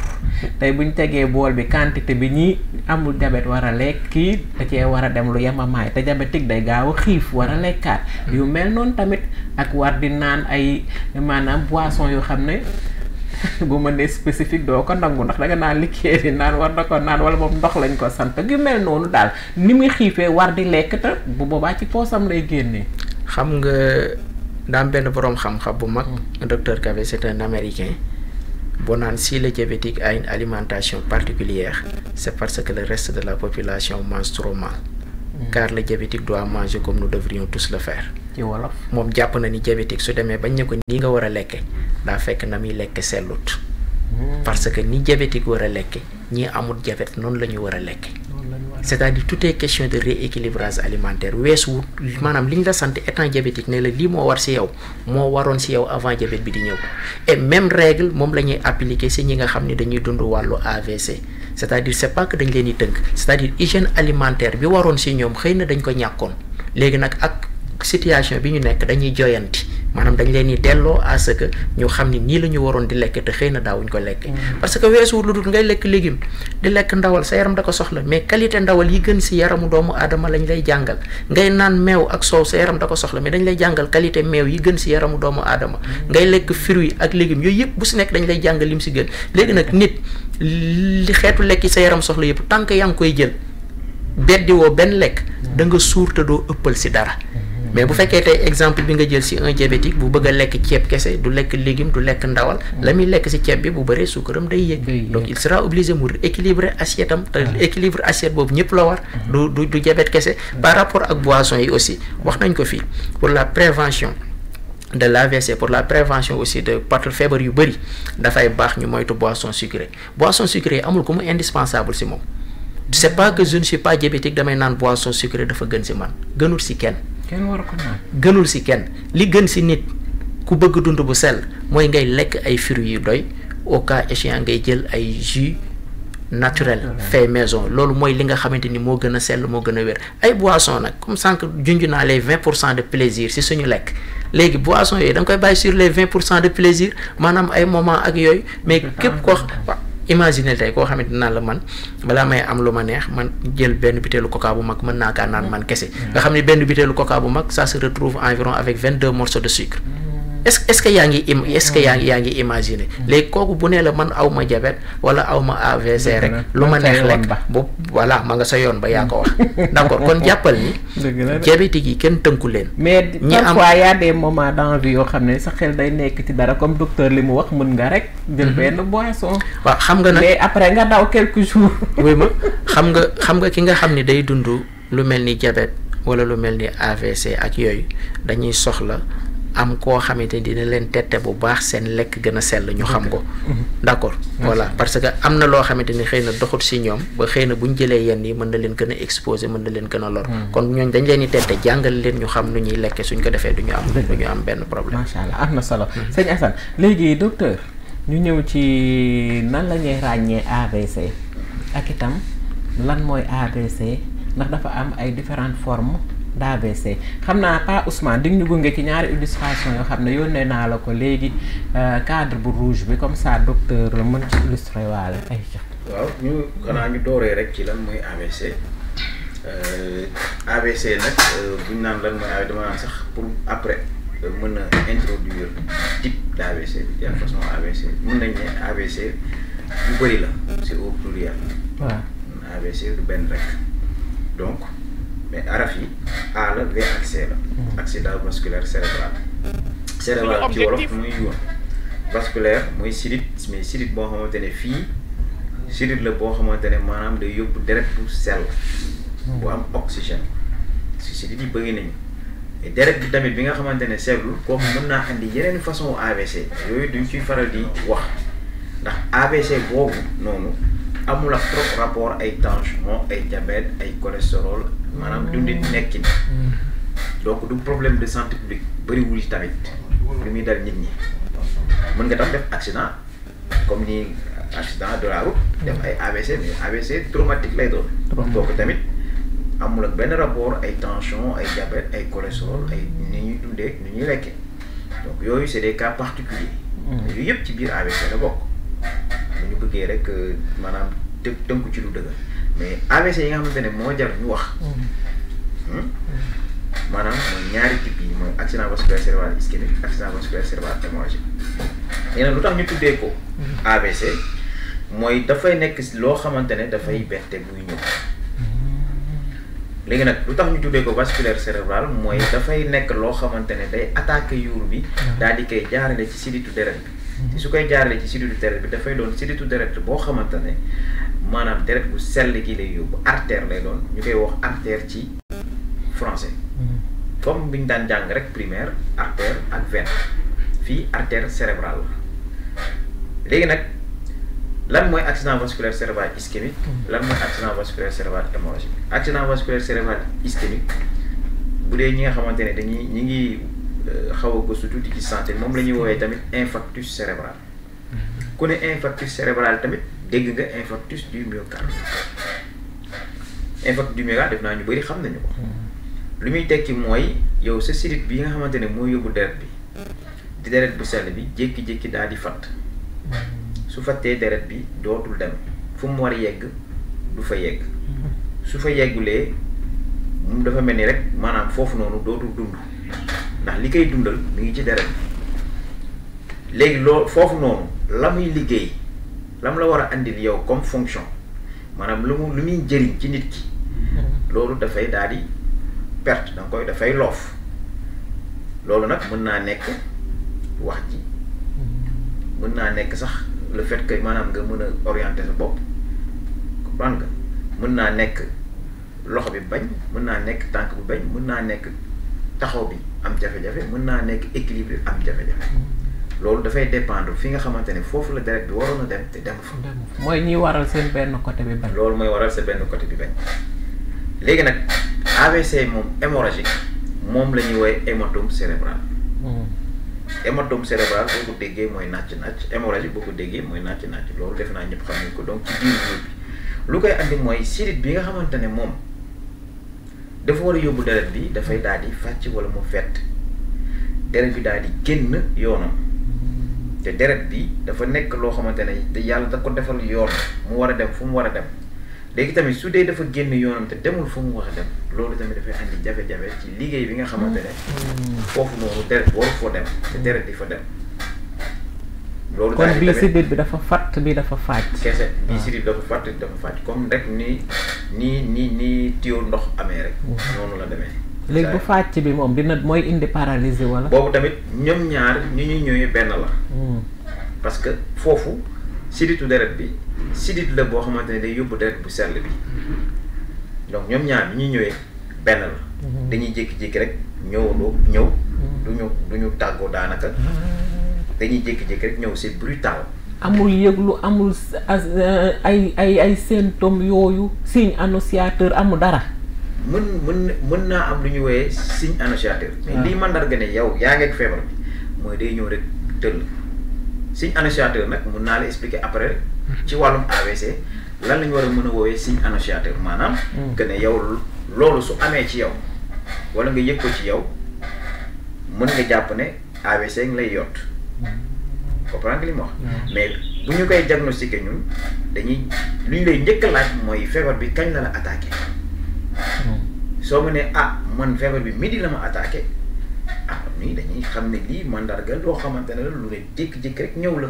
A: tey buñ tegee bool bi quantité bi ñi amul diabète war a lekk kii da cee war a dem lu yemamaay te diabétique day gaaw a xiif war a lekkaat yu mel noonu tamit ak war di naan ay maanaam boisson yoo xam ne bu ma nee spécifique doo ko nangu ndax danga naan liquide yi naan war na ko naan wala moom ndox lañ ko sant yu mel noonu daal ni muy xiifee war di lekk te bu boobaa ci poosam lay génnee.
C: xam nga daam benn boroom xam-xam bu mag docteur Cavey c'est un américain boo naan si le diabétique a une alimentation particulière c'est parce que le reste de la population mange trop mal car le diabétique doit manger comme nous devrions tous le faire.
A: ci wolof
C: moom jàpp na ni diabétique su demee bañ ne ko nii nga war a lekke daa fekk na muy lekke sellut parce que ni diabétique war a lekke ñii amul diabète noonu la ñu war a lekke c'est-à-dire tout est question de rééquilibrage alimentaire weesu maanaam li ñu la sant étant diabétique ne la lii moo war ci yow moo waroon ci yow avant diabète bi di ñëw et même règle moom la ñuy appliquer ci ñi nga xam ne dañuy dund wàllu AVC c'est-à-dire c'est pas que dañ leen di tënk c'est-à-dire hygiène alimentaire bi waroon ci ñoom xëy na dañ ko ñàkkoon léegi nag ak situation bi ñu nekk dañuy joyanti maanaam dañ leen di delloo à ce que ñu xam ni nii la ñu waroon di lekk te xëy na daawuñ ko lekk parce que weesuwul lu dul ngay lekk légume di lekk ndawal sa yaram da ko soxla mais qualité ndawal yi gën ci yaramu doomu aadama lañ lay jàngal ngay naan meew ak soow sa yaram da ko soxla mais dañ lay jàngal qualité meew yi gën ci yaramu doomu aadama ngay lekk fruits ak légumes yooyu yëpp bu ci nekk dañ lay jàngal lim ci gën léegi nag nit li xeetu lekk yi sa yaram soxla yëpp tant que yaa ngi koy jël beddi woo benn lekk da nga suur te doo ëppal ci dara mais bu fekkee tey exemple bi nga jël ci un diabétique bu bëgg a lekk ceeb kese du lekk légume du lekk ndawal la muy lekk ci ceeb bi bu bëree suukaram day yëg donc il sera obligé mu équilibrer assiette am te équilibre assiette boobu ñëpp la war du diabète kese par rapport ak boisson yi aussi wax nañ ko fii pour la prévention de l'AVC pour la prévention aussi de partout feebar yu bëri dafay baax ñu moytu boisson sucrée amul ko mu indispensable ci moom c'est pas que je ne suis pas diabétique damay naan boisson sucrée dafa gën ci man gënul ci kenn
A: war ko naan
C: gënul ci kenn li gën ci nit ku bëgg dund bu sell mooy ngay lekk ay fruits yu doy au cas échéant ngay jël ay jus naturel fait maison loolu mooy li nga xamante ni moo gën a sell moo gën a wér ay boissons nag comme sànq junj naa les 20% de plaisir ci suñu lekk léegi boissons yooyu da nga koy bàyyi sur les 20% de plaisir maanaam ay moment ak yooyu mais képp koo imaginer tey koo xamante naan la man balaa may am lu ma neex man jël benn butéelu coca bu mag mën naa kaa naan man kese nga xam ne benn butéelu coca bu mag ça se retrouve environ avec 22 morceaux de sucre est-ce que yaa ngi imaginer léegi kooku bu nee la man aw ma diabète wala aw ma AVC rek lu ma neex lekk bu voilà ma nga sa yoon ba yaa ko wax d'accord kon jàppal ni diabétique yi kenn tënku leen
A: mais parfois y a des moments d'envie yoo xam ne sa xel day nekk ci dara comme docteur li mu wax mën nga rek jël benn boisson
C: waaw xam nga nag
A: mais après nga daw quelques jours
C: oui ma xam nga ki nga xam ni day dund lu mel ni diabète wala lu mel ni AVC ak yooyu dañuy soxla am koo xamante ni dina leen tette bu baax seen lekk gën a sell ñu xam ko d'accord voilà parce que am na loo xamante ni xëy na doxut ci ñoom ba xëy na bu ñu jëlee yenn yi mën na leen gën a exposer mën na leen gën a lor kon ñooñ dañ leen di tette jàngal leen ñu xam nu ñuy lekke suñ ko defee du ñu am benn problème
A: macha allah am na solo sëñ Assane léegi docteur ñu ñëw ci nan la ñuy ràññee AVC ak itam lan mooy AVC ndax dafa am ay différentes formes d'AVC xam naa Pa Ousmane di ñu gunge ci ñaari illustration yoo xam ne yónnee naa la ko léegi cadre bu rouge bi comme ça docteur mën ci illustré waale ay
B: waaw ñu xanaa ñu dooree rek ci lan mooy AVC AVC nag buñ naan lan mooy dama naan sax pour après mën a introduire type d'AVC bi yan façon AVC mën nañ ne AVC bu bëri la c'est au pluriel.
A: waaw
B: AVC du benn rek donc mais araf yi A la V ak C la. accident vasculaire cérébral. cérébral ci wolof muy yoon. vasculaire mooy sidit mais sidit boo xamante ne fii sidit la boo xamante ne maanaam day yóbbu deret bu sell. bu am oxygène. si sidit yi bëgg nañu. deret bi tamit bi nga xamante ne sellul kooku mën naa andi yeneen façon AVC yooyu duñ ciy faral di wax ndax AVC boobu noonu amul ak trop rapport ay tension ay diabète ay cholestérol maanaam dundin nekkin donc du problème de santé publique bëriwul tamit lu muy dal nit ñi mën nga tam def accident comme ni accident de la route def ay AVC mais AVC traumatique lay doon kooku tamit amul ak benn rapport ay tension ay diabète ay cholestérol ay ni ñuy dundee ni ñuy lekkee donc yooyu c'est des cas particuliers yooyu yëpp ci biir AVC la bokk bu ñu bëggee rek maanaam tënku ci lu dëgg mais AVC yi nga xamante ne moo jar ñu wax maanaam mooy ñaari type yi mooy accident vasculaire cérébral ischémique accident vasculaire cérébral hémorragique yeneen lu tax ñu tuddee ko AVC mooy dafay nekk loo xamante ne dafay bette buy ñëw léegi nag lu tax ñu tuddee ko vasculaire cérébral mooy dafay nekk loo xamante ne day attaqué yuur bi daal di koy jaarale ci siditu deret bi su koy jaarale ci siditu deret bi dafay doon siditu deret boo xamante ne maanaam deret bu sell gi lay yóbbu artère lay doon ñu koy wax artère ci français comme bi ñu daan jàng rek primaire artère ak veine fii artère cérébrale la léegi nag lan mooy accident vasculaire cérébral ischémique lan mooy accident vasculaire cérébral hémorragique accident vasculaire cérébral ischémique bu dee ñi nga xamante ne ñi ngi xaw a gëstu tuuti ci santé moom la ñuy woowee tamit infarctus cérébral ku ne infarctus cérébral tamit dégg nga infarctus du myocarde infarctus du myocarde def naa ñu bëri xam nañu ko lu muy tekki mooy yow sa sidit bi nga xamante ne mooy yóbbu deret bi di deret bu sell bi jékki-jékki daal di fatt su fattee deret bi dootul dem fu mu war a yegg du fa yegg su fa yeggulee moom dafa mel ni rek maanaam foofu noonu dootul dund ndax li koy dundal mi ngi ci deret bi léegi loolu foofu noonu la muy liggéey la mu la war a andil yow comme fonction maanaam lu muy njëriñ ci nit ki loolu dafay daal di perte da nga koy dafay loof loolu nag mën naa nekk wax ji mën naa nekk sax le fait que maanaam nga mën a orienter sa bopp comprendre nga mën naa nekk loxo bi bañ mën naa nekk tànk bi bañ mën naa nekk taxaw bi am jafe-jafe mën naa nekk équilibre am jafe-jafe loolu dafay dépendre fi nga xamante ne foofu la deret bi waroon a dem te dem fa.
A: mooy ñiy waral seen benn côté bi bañ.
B: loolu mooy waral sa benn côté bi bañ léegi nag AVC moom hémorragique moom la ñuy woowee hématome cérébral. hématome cérébral boo ko déggee mooy nàcc-nàcc hémorragique boo ko déggee mooy nàcc-nàcc loolu def naa ñëpp xam nañ ko donc ci biir ñuul bi lu koy andi mooy sidit bi nga xamante ne moom dafa war a yóbbu deret bi dafay daal di fàcc wala mu fett deret bi daal di génn yoonam te deret bi dafa nekk loo xamante ne yàlla da ko defal yoon mu war a dem fu mu war a dem léegi tamit su dee dafa génn yoonam te demul fu mu war a dem loolu tamit dafay andi jafe-jafe ci liggéey bi nga xamante ne foofu noonu deret waru foo dem te deret di fa dem loolu
A: kon bii sidit bi dafa fatt bi dafa fàcc
B: kese bii sidit bi dafa fatt dafa fàcc comme rek ni tuyau ndox amee rek noonu la demee
A: léegi bu fàcc bi moom dina mooy indi paralysie wala
B: boobu tamit ñoom ñaar ñu ñuy ñëwee benn la parce que foofu siditu deret bi sidit la boo xamante ne day yóbbu deret bu sell bi donc ñoom ñaar ñu ñuy ñëwee benn la dañuy jékki-jékki rek ñëw duñu tàggoo daanaka dañuy jékki-jékki rek ñëw c'est brutal
A: amul yëglu amul ay symptômes yooyu signe annonciateur amul dara
B: mën naa am lu ñu wooyee signe annonciateur mais lii mandarga ne yow yaa ngi ak feebar bi mooy day ñëw rek tëll signe annonciateur nag mën naa la expliquer après ci wàllum AVC lan la ñu war a mën a woowee signe annonciateur maanaam que ne yow loolu su amee ci yow wala nga yëg ko ci yow mën nga jàpp ne AVC nga lay yott comprendre nga li ma wax mais bu ñu koy diagnostiquer ñun dañuy lu ñu lay njëkk a laaj mooy feebar bi kañ la attaqué soo ma ne man feebar bi midi la ma attaqué nii dañuy xam ne lii mandarga loo xamante ne la lu ne jékki-jékki rek ñëw la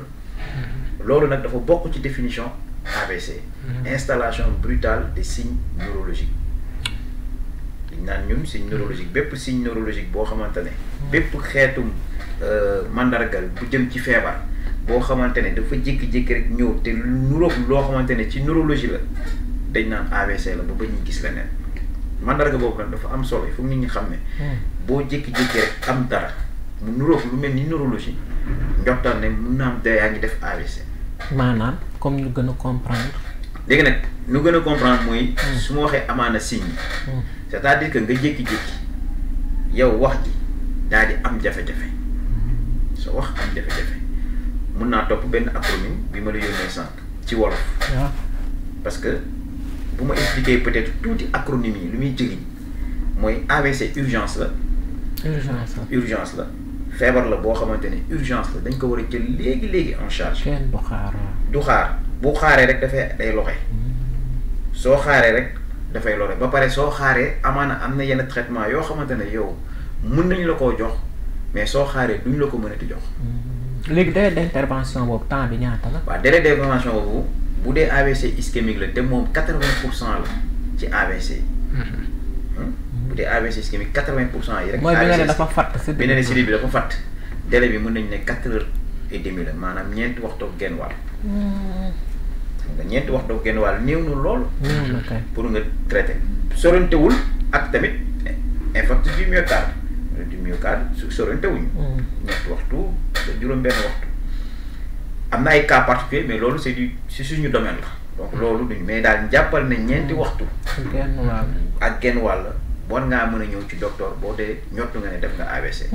B: loolu nag dafa bokk ci définition AVC installation brutale des signes neurologiques liñ naan ñun signe neurologique bépp signe neurologique boo xamante ne bépp xeetum mandargal bu jëm ci feebar boo xamante ne dafa jékki-jékki rek ñëw te nuroog loo xamante ne ci neurologie la dañ naan AVC la ba ñu gis leneen mandarga boobu nag dafa am solo il faut nit ñi xam ne boo jékki-jékki rek am dara mu nuroog lu mel ni neurologie njortal ne mun naa am da yaa ngi def AVC
A: maanaam comme ñu gën a comprendre
B: léegi nag ñu gën a comprendre mooy su ma waxee amaana signe c'est-à-dire que nga jékki-jékki yow wax ji daal di am jafe-jafe sa wax am jafe-jafe mun naa topp benn acronyme bi ma la yónnee sànq ci wolof parce que bu ma expliquer peut-être tuuti acronyme yi lu muy jëriñ mooy AVC urgence la urgence la feebar la boo xamante ne urgence la dañ ko war a jël léegi en charge
A: kenn
B: du xaar bu xaaree rek day loxe soo xaaree rek dafay lore ba pare soo xaaree amaana am na yenn traitement yoo xamante ne yow mën nañ la koo jox mais soo xaaree duñ la ko mënati jox
A: léegi délai d'intervention boobu temps bi ñaata la
B: waaw délai d'intervention boobu bu dee AVC ischémique la te moom 80% la ci AVC bu dee AVC ischémique 80% yi rek
A: mooy bi nga ne dafa fatt si
B: bi ne sidit bi dafa fatt délai bi mën nañ ne 4h30 la maanaam ñeenti waxtu ak genn wàll nga ñeenti waxtu ak genn wàll néew na lool pour nga traité sorantewul ak tamit infarctus du myocarde sorantewuñu ñeenti waxtu ba juróom-benn waxtu am na ay cas particulier mais loolu c'est suñu domaine la donc loolu duñ mais daal jàppal ne ñeenti waxtu ak genn wàll war ngaa mën a ñëw ci docteur boo dee ñottu nga ne def nga AVC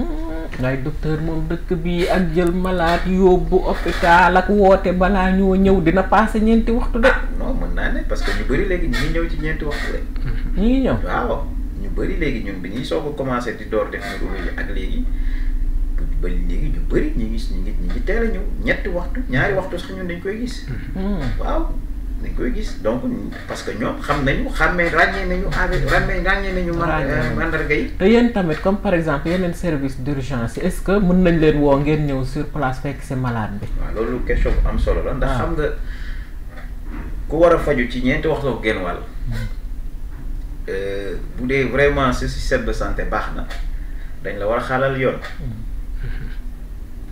A: waaye docteur moom dëkk bi ak jël malade yóbbu hôpital ak woote balaa ñoo ñëw dina passé ñeenti waxtu de
B: non mën naa ne parce que ñu bëri léegi ñu ngi ñëw ci ñeenti waxtu rek
A: ñu ngi ñëw
B: waaw ñu bëri léegi ñun bi ñuy soog a commencé di door def neurologie ak léegi ba léegi ñu bëri ñu ngi teel a ñëw ñetti waxtu ñaari waxtu sax ñun dañ koy gis waaw dañ koy gis donc parce que ñoom xam nañu ràññee nañu mandarga yi
A: te yéen tamit comme par exemple yeneen service d'urgence est-ce que mën nañ leen woo ngeen ñëw sur place fekk si malade bi
B: waaw loolu question bu am solo la ndax xam nga ku war a faju ci ñeenti waxtu ak genn wàll bu dee vraiment ce système de santé baax na dañ la war a xaalal yoon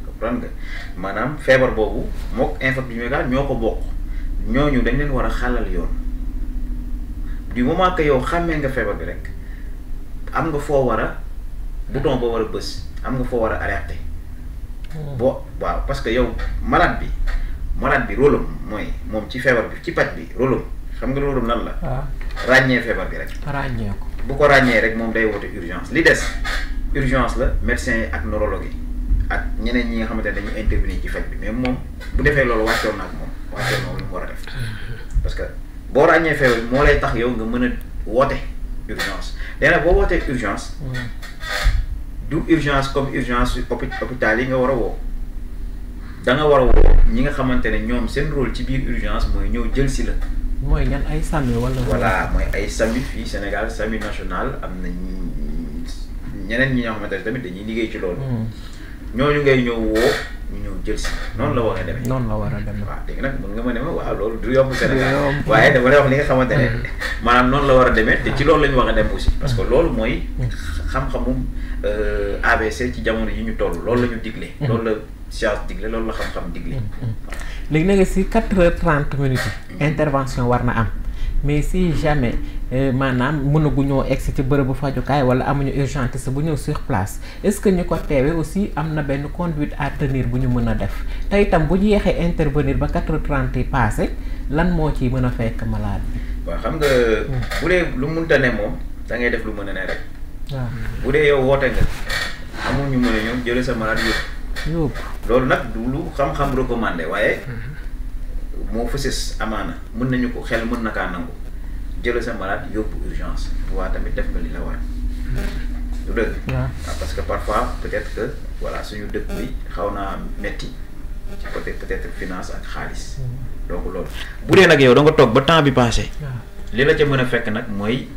B: comprendre nga maanaam feebar boobu mook infarctus du myocarde ñoo ko bokk ñooñu dañ leen war a xalal yoon du moment que yow xàmmee nga feebar bi rek am nga foo war a bouton boo war a bës am nga foo war a alerter waaw parce que yow malade bi rôle am mooy moom ci feebar bi ci paj bi rôle am xam nga rôle am lan la ràññee feebar bi rek
A: ràññee ko
B: bu ko ràññee rek moom day woote urgence li des urgence la médecin yi ak neurologue yi ak ñeneen ñi nga xamante ne dañu intervenir ci faj bi mais moom bu defee loolu wàccoon na ak moom lu mu war a def parce que boo ràññee feebar bi moo lay tax yow nga mën a woote urgence léegi nag boo wootee urgence du urgence comme urgence hôpital yi nga war a woo da nga war a woo ñi nga xamante ne ñoom seen rôle ci biir urgence mooy ñëw jël si la
A: mooy ñan ay SAMU wala
B: voilà mooy ay SAMU fii Sénégal SAMU national am na ñeneen ñi nga xamante ne tamit dañuy liggéey ci loolu ñooñu ngay ñëw woo ñu ñëw jël si noonu la war a demee
A: noonu la war a demee
B: waaw léegi nag mën nga ma ne ma waaw loolu du yomb Sénégal waaye dama lay wax li nga xamante ne maanaam noonu la war a demee te ci loolu la ñu war a dem aussi parce que loolu mooy xam-xamu AVC ci jamono yi ñu toll loolu la ñu digle loolu la science digle loolu la xam-xam digle
A: léegi nag si 4h30 intervention war na am mais si jamais maanaam mënaguñoo egsi ci bërëbu fajukaay wala amuñu urgentiste bu ñëw sur place est-ce que ñu ko teewee aussi am na benn conduite à tenir bu ñu mën a def te itam bu ñu yeexee intervenir ba 4h30 yi passé lan moo ciy mën a fekk malade bi.
B: waaw xam nga bu dee lu mënta ne moom da ngay def lu mën a ne rek.
A: waaw
B: bu dee yow woote nga amul ñu mën a ñëw jëlee sa malade yóbbu. loolu nag du lu xam-xam recommandé waaye. moo fësës amaana mën nañu ko xel mën na kaa nangu jël sa malade yóbbu urgence waa tamit def nga li la war du dëgg. waaw parce que parfois peut-être que voilà suñu dëkk bi xaw naa metti ci côté peut-être finance ak xaalis. donc loolu bu dee nag yow da nga toog ba temps bi passé. li la ca mën a fekk nag mooy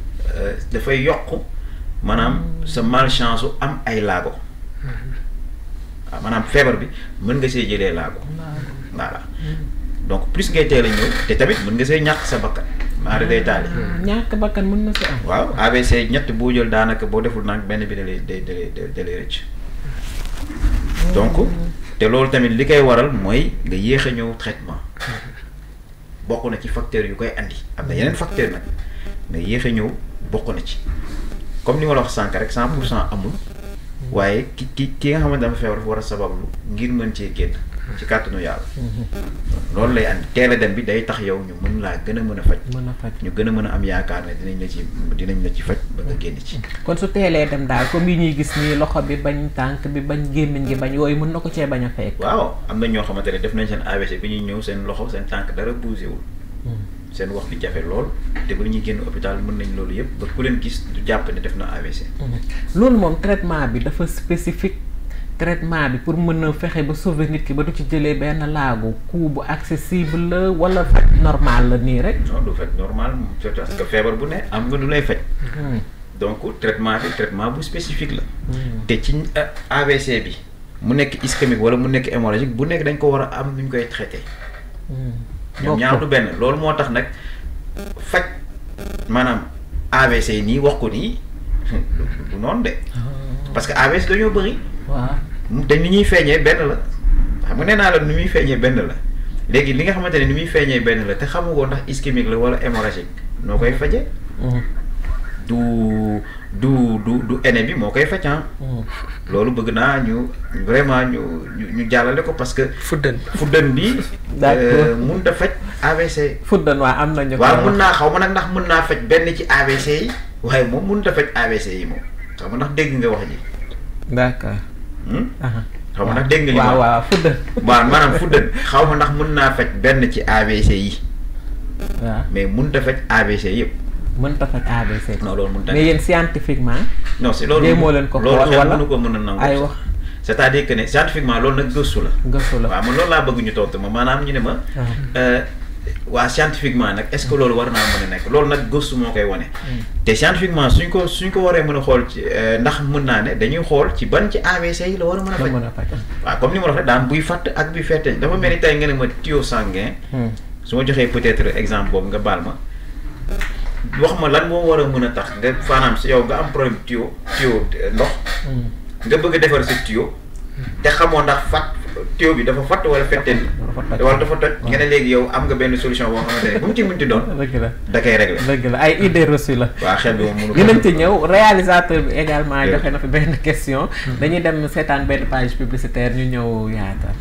B: dafay yokk maanaam sa malchance su am ay laago. waaw maanaam feebar bi mën nga see jëlee laago. voilà donc plus ngay teel a ñëw te tamit mën nga see ñàkk sa bakkan. maanaam day taali.
A: ñàkk bakkan mën na si am.
B: waaw AVC ñett boo jël daanaka boo deful nag benn bi da lay rëcc. donc te loolu tamit li koy waral mooy nga yéex a ñëw traitement. bokk na ci facteur yu koy andi am na yeneen facteur nag nga yéex a ñëw bokk na ci comme ni ma la wax sànq rek 100% amul waaye ki nga xamante dafa feebar dafa war a sabablu ngir mën cee génn ci kàttanu yàlla. loolu lay andi teel a dem bi day tax yow ñu mën laa gën a mën a faj. ñu gën a mën a am yaakaar ne dinañ la ci faj ba nga génn ci.
A: kon su teelee dem daal comme yi ñuy gis nii loxo bi bañ tànk bi bañ gémmiñ gi bañ yooyu mën na ko cee bañ a fekk.
B: waaw am na ñoo xamante ne def nañ seen AVC bi ñuy ñëw seen loxo seen tànk dara bougé wul. seen wax bi jafe lool te ba ñuy génn hôpital mën nañ loolu yëpp ba ku leen gis du jàpp ne def na AVC.
A: loolu moom traitement bi dafa spécifique. traitement bi pour mën a fexe ba sauver nit ki ba du ci jëlee benn laagu coût bu accessible la wala faj normal la nii rek.
B: non du faj normal parce que feebar bu ne am nga lu lay faj. donc traitement bu spécifique la. te ci AVC bi mu nekk ischémique wala mu nekk hémorragique bu nekk dañ ko war a am nu ñu koy traité. ñoom ñaar du benn loolu moo tax nag faj maanaam AVC nii wax ko nii du noonu de. parce que AVC dañoo bëri.
A: waaw
B: te ni ñuy feeñee benn la xam nga nee naa la ni muy feeñee benn la léegi li nga xamante ne ni muy feeñee benn la te xamugoo ndax ischémique la wala hémorragique noo koy faje du ene bi moo koy faj loolu bëgg naa ñu vraiment ñu jàllale ko parce que fuddan bi mun da faj AVC
A: fuddan waa am nañu
B: waaw mun naa xaw ma nag ndax mun naa faj benn ci AVC yi waaye moom mun da faj AVC yi moom xaw ma ndax dégg nga wax ji
A: d'accord
B: xaw ma ndax dégg nga li
A: waaw fuddan
B: waaw maanaam fuddan xaw ma ndax mën naa faj benn ci AVC yi
A: waaw mais
B: mënut a faj AVC yëpp
A: mënut a faj AVC
B: non loolu mënut a
A: mais yéen scientifiquement
B: non si loolu
A: moo leen ko
B: loolu xel
A: wala
B: mënu ko mën a nangu
A: ay wax
B: c'est-à-dire que ne scientifiquement loolu nag gëstu la waaw man loolu laa bëgg ñu tontu ma maanaam ñu ne ma waa scientifiquement nag est-ce que loolu war naa mën a nekk loolu nag gëstu moo koy wane te scientifiquement suñ ko waree mën a xool ci ndax mën naa ne dañuy xool ci ban ci AVC yi la war a mën a faj waaw comme ni ma la waxee daan buy fatt ak buy fetteñ dafa mel ni tey nga ne ma tuyau sanguin su ma joxee peut-être exemple boobu nga baal ma wax ma lan moo war a mën a tax nga maanaam si yow nga am problème tuyau ndox nga bëgg a defar sa tuyau te xamoo ndax tuyau bi dafa fatt wala fetteen wala dafa toj nga ne léegi yow am nga benn solution boo xamante ne bu mu ci mënti doon da koy régler
A: dëgg la ay idée reçue la
B: waaw xel bi moom mënu ko
A: dinañ ci ñëw réalisateur bi également joxe na fi benn question dañuy dem seetaan benn page publicitaire ñu ñëw yaatal